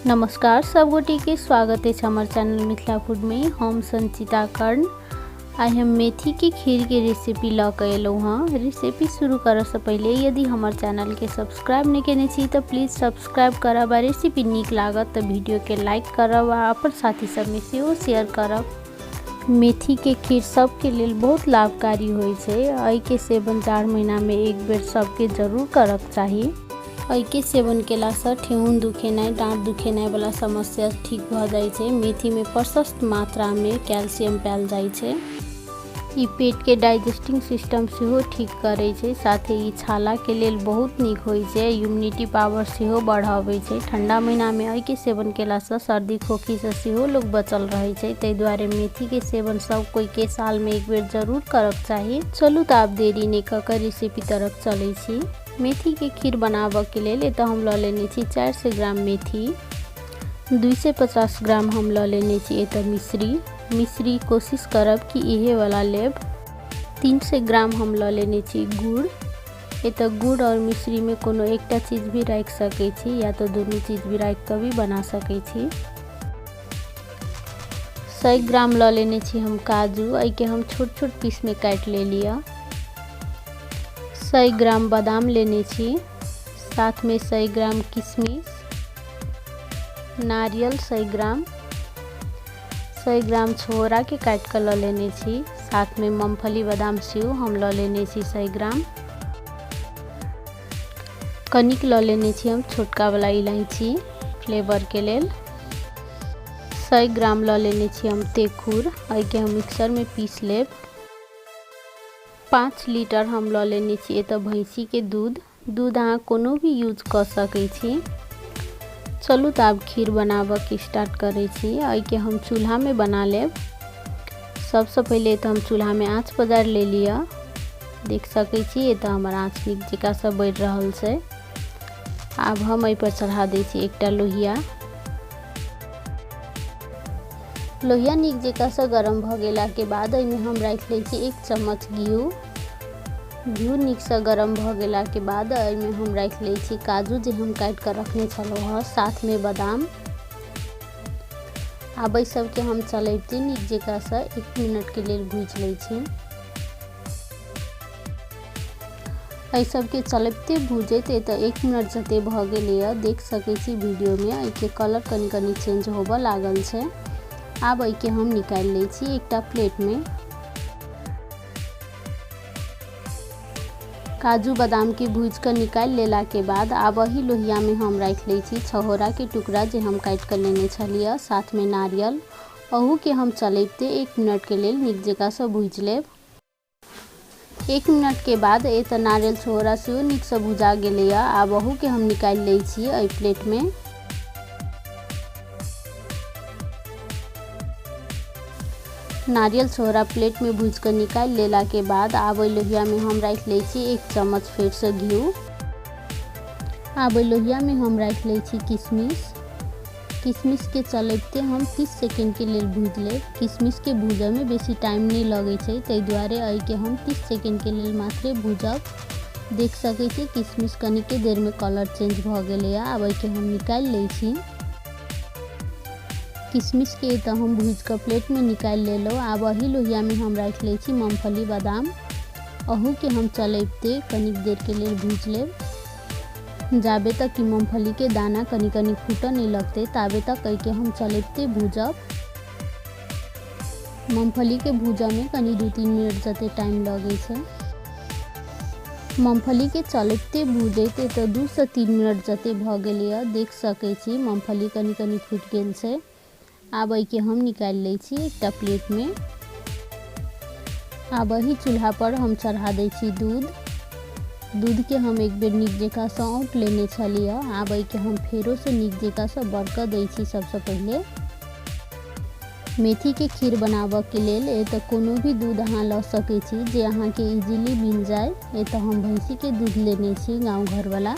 नमस्कार सब गोटे के स्वागत है हमर चैनल मिथिला फूड में। हम संचिता कर्ण आइ हम मेथी के खीर के रेसिपी लऽ के एलहुँ हँ। रेसिपी शुरू करऽ से पहिले यदि हमर चैनल के सब्सक्राइब नहीं केने छी तऽ प्लीज सब्सक्राइब करब आ रेसिपी नीक लागत तऽ वीडियो के लाइक करब आ अपन साथी सब में सेहो शेयर करब। मेथी के खीर सबके लेल बहुत लाभकारी होइ छै। एहिके सेवन 4 महीना में एक बेर सबके जरूर करक चाही। एहिके सेवन केलासँ ठेहुन दुखेनाइ, डाँट दुखेनाइ वाला समस्या ठीक भऽ जाइ छै। मेथी में प्रशस्त मात्रा में कैल्शियम पायल जाइ छै। ई पेट के डाइजेस्टिंग सिस्टम सेहो ठीक करै छै। साथे ई छाला के लेल बहुत नीक होइ छै। इम्यूनिटी पावर सेहो बढ़ाबै छै। ठंडा महीना में एहिके सेवन केलासँ सर्दी खोखी से सेहो लोग बचल रहै छै। ताहि दुआरे मेथी के सेवन सब कोई के साल में एक बेर जरूर करक चाही। चलू तऽ आब देरी नहि कऽ कऽ रेसिपी तरफ चलै छी। मेथी के खीर बनाबऽ के लेल एतऽ हम लऽ लेने छी 400 ग्राम मेथी, 250 ग्राम हम लऽ लेने छी एतऽ मिश्री। मिश्री कोशिश करब कि इहे वाला लेब। 300 ग्राम हम लऽ लेने छी गुड़। एतऽ गुड़ और मिश्री में कोनो एकटा चीज भी राखि सकै छी या तऽ दुनू चीज भी राखि कऽ भी बना सकै छी। 100 ग्राम लऽ लेने छी हम काजू। एहिके हम छोट छोट पीस में काटि लेलियै। 100 ग्राम बादाम लेने छी, साथ में 100 ग्राम किशमिश, नारियल 100 ग्राम, 100 ग्राम छोहरा के काटि कऽ लऽ लेने छी, साथ में मूँगफली बादाम सेहो हम लऽ लेने छी 100 ग्राम। कनिक लऽ लेने छी हम छोटका वाला इलायची फ्लेवर के लेल। 100 ग्राम लऽ लेने छी हम तेखुर। एहिके हम मिक्सर में पीस लेब। 5 लीटर हम लऽ लेने छी एतऽ भैंसी के दूध। दूध अहाँ कोनो भी यूज कऽ सकै छी। चलू तऽ आब खीर बनाबऽके स्टार्ट करै छी। एहिके हम चूल्हामे बना लेब। सबसँ पहिले तऽ हम चूल्हामे आँच पजारि लेलियै। देख सकै छी एतऽ हमर आँच नीक जकाँसँ बढ़ि रहल छै। आब हम एहिपर चढ़ा दै छी एकटा लोहिया। लोहिया नीक जकाँसँ गरम भऽ गेलाके बाद एहिमे हम राखि लै छी 1 चम्मच घिउ। घिउ नीकसँ गरम भऽ गेलाके बाद एहिमे हम राखि लै छी काजू जे हम काटि कऽ रखने छलहुँ हँ, साथमे बादाम। आब एहि सबके हम चलैबते नीक जकाँसँ 1 मिनटके लेल भूजि लै छी। एहि सबके चलैबते भूजैत एतऽ 1 मिनट जते भऽ गेलैए। देख सकै छी वीडियोमे एहिके कलर कनि कनि चेंज होबऽ लागल छै। आब एहिके हम निकालि लै छी एकटा प्लेटमे। काजू बादाम के भूजि कऽ निकालि लेलाके बाद आब एहि लोहियामे हम राखि लै छी छहोराके टुकड़ा जे हम काटि कऽ लेने छलियै, साथमे नारियल। अहूके हम चलैबते 1 मिनटके लेल नीक जकाँसँ भूजि लेब। 1 मिनटके बाद एतऽ नारियल छहोरा सेहो नीकसँ भुजा गेलैए। आब अहूके हम निकालि लै छी एहि प्लेटमे। नारियल छोहरा प्लेट में भूजि कऽ निकालि लेलाके बाद आब ओहि लोहियामे हम राखि लै छी 1 चम्मच फेरसँ घिउ। आब ओहि लोहियामे हम राखि लै छी किशमिश। किशमिशके चलैबते हम 30 सेकेंडके लेल भूजि लेब। किशमिशके भूजऽमे बेसी टाइम नहि लगै छै, ताहि दुआरे एहिके हम 30 सेकेंडके लेल मात्रे भूजब। देख सकै छी किशमिश कनिके देरमे कलर चेंज भऽ गेलैए। आब एहिके हम निकालि लै छी। किशमिशके एतऽ हम भूजि कऽ प्लेटमे निकालि लेलहुँ। आब एही लोहियामे हम राखि लै छी मूँगफली बादाम। अहूके हम चलैबते कनिक देरके लेल भूजि लेब। जाबे तक कि मूँगफलीके दाना कनि कनि फूटऽ नहि लगतै ताबे तक एहिके हम चलैबते भूजब। मूँगफलीके भूजऽमे कनि 2-3 मिनट जते टाइम लगै छै। मूँगफलीके चलैबते भूजैत एतऽ 2 से 3 मिनट जते भऽ गेलैए। देख सकै छी मूँगफली कनि कनि फूटि गेल छै। आब एहिके हम निकालि लै छी एकटा प्लेटमे। आब एही चूल्हा पर हम चढ़ा दै छी दूध। दूधके हम एक बेर नीक जकाँसँ औंट लेने छलियै। आब एहिके हम फेरोसँ नीक जकाँसँ बरकऽ दै छी। सबसँ पहिले मेथीके खीर बनाबऽके लेल एतऽ कोनो भी दूध अहाँ लऽ सकै छी जे अहाँके इजीली मिल जाय। एतऽ हम भैंसीके दूध लेने छी, गाँव घरवला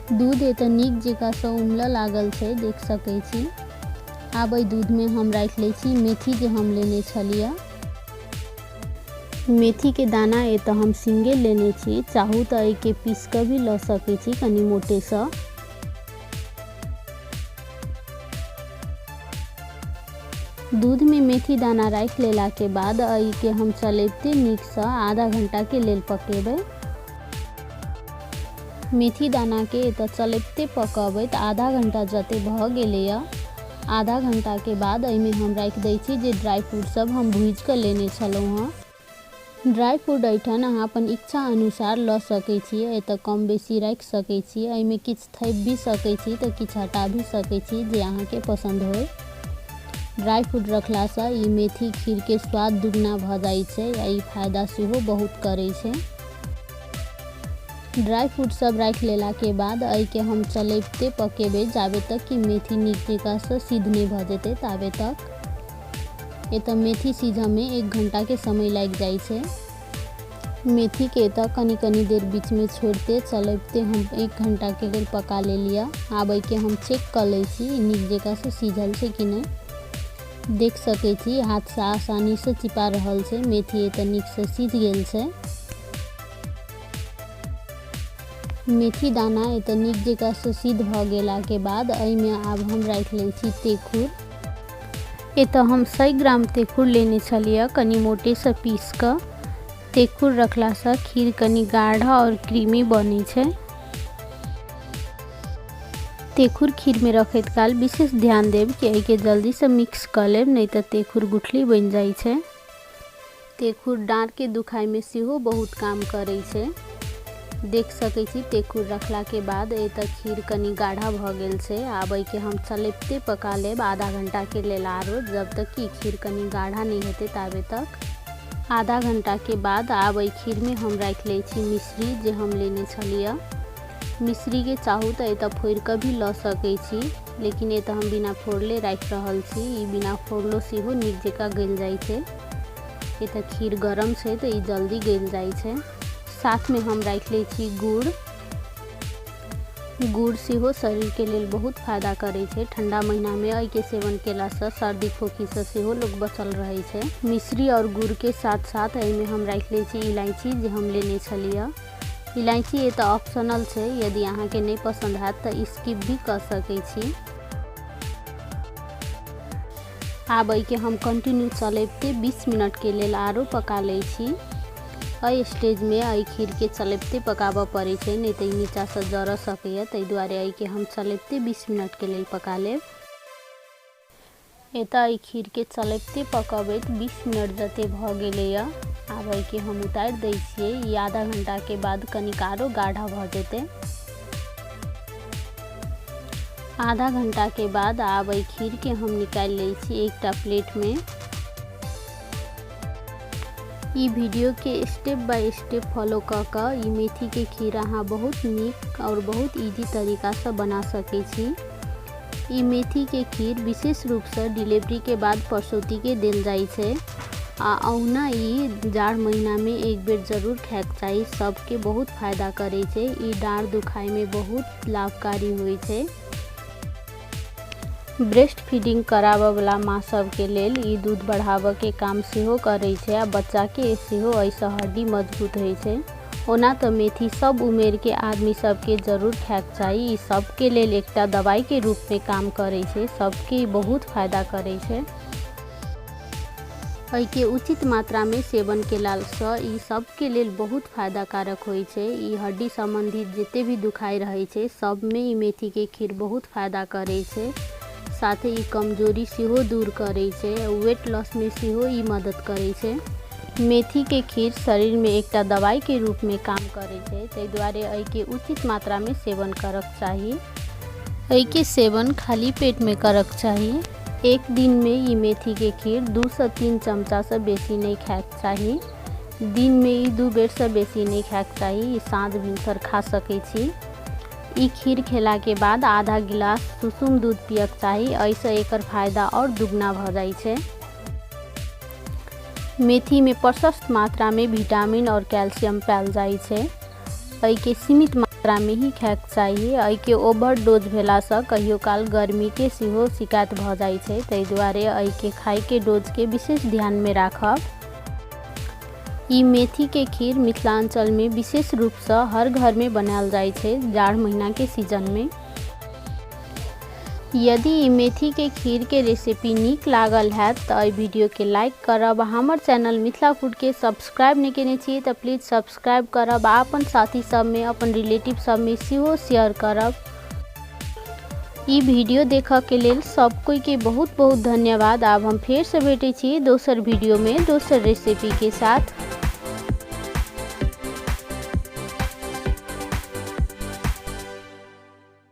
दूध। एतऽ नीक जकाँसँ उमलऽ लागल छै, देख सकै छी। आब एहि दूधमे हम राखि लै छी मेथी जे हम लेने छलियै। मेथीके दाना एतऽ हम सिंगल लेने छी, चाहू तऽ एहिके पीस कऽ भी लऽ सकै छी कनि मोटेसँ। दूधमे मेथी दाना राखि लेलाके बाद एहिके हम चलैबते नीकसँ आधा घंटाके लेल पकेबै। मेथी दानाके एतऽ चलैबते पकबैत आधा घंटा जते भऽ गेलैए। आधा घंटाके बाद एहिमे हम राखि दै छी जे ड्राई फ्रूट सब हम भूजि कऽ लेने छलहुँ हँ। ड्राई फ्रूट एहिठाम अहाँ अपन इच्छा अनुसार लऽ सकै छी, एतऽ कम बेसी राखि सकै छी, एहिमे किछु थैप भी सकै छी तऽ किछु हटा भी सकै छी, जे अहाँके पसन्द होय। ड्राई फ्रूट रखलासँ ई मेथी खीरके स्वाद दुगना भऽ जाइ छै आ ई फायदा सेहो बहुत करै छै। ड्राई फ्रूट सब राखि लेलाके बाद एहिके हम चलैबते पकेबै जाबे तक कि मेथी नीक जकाँसँ सिद्ध नहि भऽ जेतै ताबे तक। एतऽ मेथी सिझऽमे 1 घंटाके समय लागि जाइ छै। मेथीके एतऽ कनि कनि देर बीचमे छोड़िते चलैबते हम 1 घंटाके लेल पका लेलियै। आब एहिके हम चेक कऽ लै छी नीक जकाँसँ सिझल छै कि नहि। देख सकै छी हाथसँ आसानीसँ चिपा रहल छै, मेथी एतऽ नीकसँ सिझ गेल छै। मेथी दाना एतऽ नीक जकाँसँ सिद्ध भऽ गेलाके बाद एहिमे आब हम राखि लै छी तेखुर। एतऽ हम 100 ग्राम तेखुर लेने छलियै, कनि मोटेसँ पीस कऽ। तेखुर रखलासँ खीर कनि गाढ़ा आओर क्रीमी बनै छै। तेखुर खीरमे रखैत काल विशेष ध्यान देब कि एहिके जल्दीसँ मिक्स कऽ लेब, नहि तऽ तेखुर गुठली बनि जाइ छै। तेखुर डाँड़के दुखाइमे सेहो बहुत काम करै छै। देख सकै छी तेखुर रखलाके बाद एतऽ खीर कनि गाढ़ा भऽ गेल छै। आब एहिके हम चलैबते पका लेब आधा घंटाके लेल आरो, जब तक कि खीर कनि गाढ़ा नहि हेतै ताबे तक। आधा घंटाके बाद आब एहि खीरमे हम राखि लै छी मिश्री जे हम लेने छलियै। मिश्रीके चाहू तऽ एतऽ फोड़ि कऽ भी लऽ सकै छी, लेकिन एतऽ हम बिना फोड़ले राखि रहल छी। ई बिना फोड़लो सेहो नीक जकाँ गलि जाइ छै। एतऽ खीर गरम छै तऽ ई जल्दी गलि जाइ छै। साथमे हम राखि लै छी गुड़। गुड़ सेहो शरीरके लेल बहुत फायदा करै छै। ठंडा महीनामे एहिके सेवन केलासँ सर्दी खोखीसँ सेहो लोक बचल रहै छै। मिश्री आओर गुड़के साथ साथ एहिमे हम राखि लै छी इलायची जे हम लेने छलियै। इलायची एतऽ ऑप्शनल छै, यदि अहाँके नहि पसन्द हैत तऽ स्किप भी कऽ सकै छी। आब एहिके हम कंटिन्यू चलैबते 20 मिनटके लेल आरो पका लै छी। एहि स्टेजमे एहि खीरके चलैबते पकाबऽ पड़ै छै, नहि तऽ ई नीचासँ जरऽ सकैए, ताहि दुआरे एहिके हम चलैबते 20 मिनटके लेल पका लेब। एतऽ एहि खीरके चलैबते पकबैत 20 मिनट जते भऽ गेलैए। आब एहिके हम उतारि दै छियै। ई आधा घंटाके बाद कनिक आरो गाढ़ा भऽ जेतै। आधा घंटाके बाद आब एहि खीरके हम निकालि लै छी एकटा प्लेटमे। ई वीडियो के स्टेप बाय स्टेप फॉलो कऽ कऽ ई मेथी के खीर अहाँ बहुत नीक और बहुत इजी तरीकासँ बना सकै छी। ई मेथी के खीर विशेष रूपसँ डिलीवरी के बाद प्रसूति के देल जाइ छै आ अहुना ई जाड़ महीनामे एक बेर जरूर खायके चाही। सबके बहुत फायदा करै छै। ई डाँड़ दुखाइमे बहुत लाभकारी होइ छै। ब्रेस्ट फीडिंग कराबऽवला माँ सबके लेल ई दूध बढ़ाबऽके काम सेहो करै छै आ बच्चाके सेहो एहिसँ हड्डी मजबूत होइ छै। ओना तऽ मेथी सब उमेरके आदमी सबके जरूर खायके चाही। ई सबके लेल एकटा दवाइके रूपमे काम करै छै, सबके बहुत फायदा करै छै। एहिके उचित मात्रामे सेवन केलासँ ई सबके लेल बहुत फायदाकारक होइ छै। ई हड्डी सम्बन्धित जते भी दुखाइ रहै छै सबमे ई मेथीके खीर बहुत फायदा करै छै। साथे ई कमजोरी सेहो दूर करै छै, वेट लॉसमे सेहो ई मदद करै छै। मेथीके खीर शरीरमे एकटा दवाइके रूपमे काम करै छै, ताहि दुआरे एहिके उचित मात्रामे सेवन करक चाही। एहिके सेवन खाली पेटमे करक चाही। एक दिनमे ई मेथीके खीर 2 से 3 चमचासँ बेसी नहि खायके चाही। दिनमे ई 2 बेरसँ बेसी नहि खायके चाही। ई साँझ भिनसर खा सकै छी। ई खीर खेलाके बाद आधा गिलास सुसुम दूध पियके चाही, एहिसँ एकर फायदा आओर दुगना भऽ जाइ छै। मेथीमे प्रशस्त मात्रामे विटामिन और कैल्शियम पायल जाइ छै। एहिके सीमित मात्रामे ही खायके चाही। एहिके ओवरडोज भेलासँ कहियो काल गर्मीके सेहो शिकायत भऽ जाइ छै, ताहि दुआरे एहिके खायके डोजके विशेष ध्यानमे राखब। ई मेथीके खीर मिथिलाञ्चलमे विशेष रूपसँ हर घरमे बनायल जाइ छै जाड़ महीनाके सीजनमे। यदि ई मेथीके खीरके रेसिपी नीक लागल हैत तऽ एहि वीडियोके लाइक करब। हमर चैनल मिथिला फूडके सब्सक्राइब नहि केने छी तऽ प्लीज सब्सक्राइब करब आ अपन साथी सबमे, अपन रिलेटिव सबमे सेहो शेयर करब। ई वीडियो देखऽके लेल सब कोइके बहुत बहुत धन्यवाद। आब हम फेरसँ भेटै छी दोसर वीडियोमे दोसर रेसिपीके साथ।